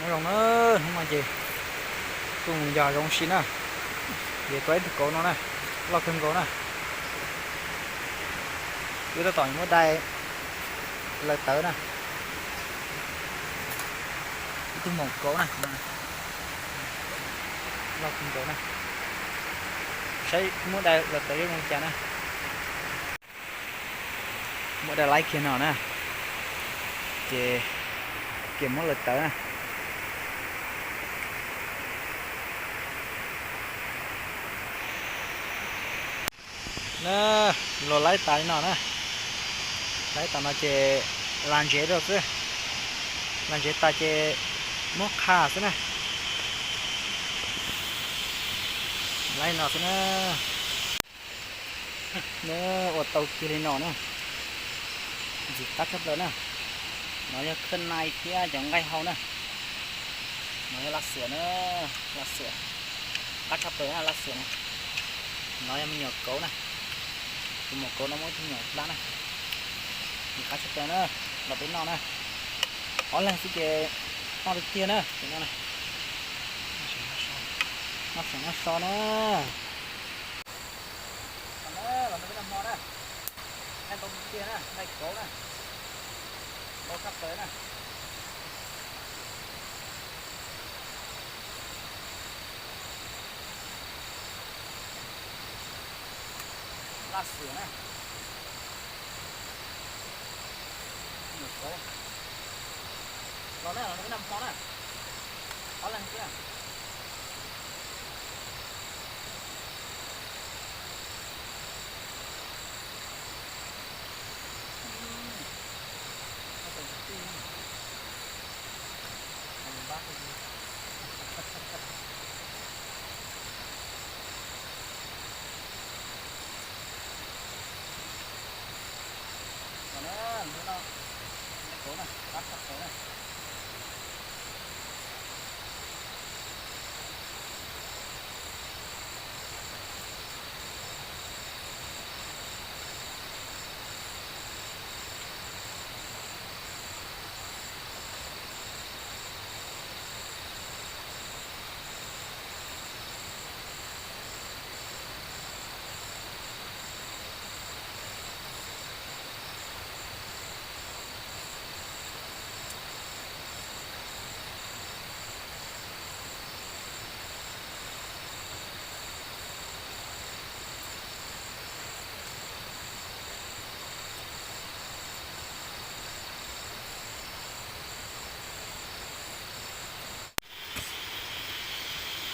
Zoo na, hnub no ces kuj mus yos zoo si na. Ces tuaj ib tug kauv no na, loj kawg nkaus na. Wb tab tom muab dai laws tawv na. Ib tug maum kauv na, loj kawg nkaus na. Saib muab dai laws tawv zoo li cas na. Muab dai laib kiag no na, ces kiag muab laws tawv na. Na, luag laib tas li no na. Laib tas no ces las ntsev rau xwb. Las ntsev tas ces muab qha xwb na. Laib no xwb na. Na, ua tau kiag li no na. Ntxim qab tshaj plaws na. No yog khawj nai thiab cov nqaij hau na. No yog laj xiam na, laj xiam. Qab tshaj plaws na laj xiam na. No yog me nyuam kauv na. Tus maum kauv no muab ib tug nyuam dab na. Ntxim qab tshaj plaws na, los peb noj na. Ob leeg xwb ces noj tiag tiag na. Noj seem noj so na. Los no peb noj hmo na. Nqaij ntau tiag tiag na, nqaij kauv na. Ntau tshaj plaws na. Laj xiam na. Nyuam kauv. Los na, los no peb noj hmo na. Ob leeg xwb na.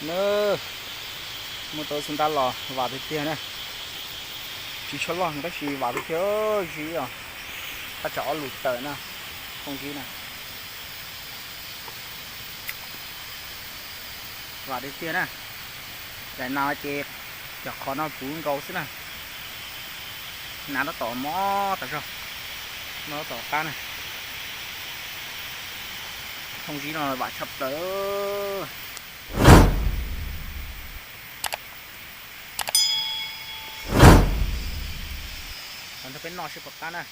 Na, muaj tau xub ntab los vam tiag tiag na. Tsis tshua loj tab sis vam tiag tiag, zib os. Tab tsam ob lus tawm na, thooj zib na. Vam tiag tiag na. Daim nas ces cov qhov no puv nkaus xwb na. Nas tab tom mob tas zog, mob tab tom qab na. Thooj zib no vam tshaj plaws. Los nrog peb noj seb puas qab na.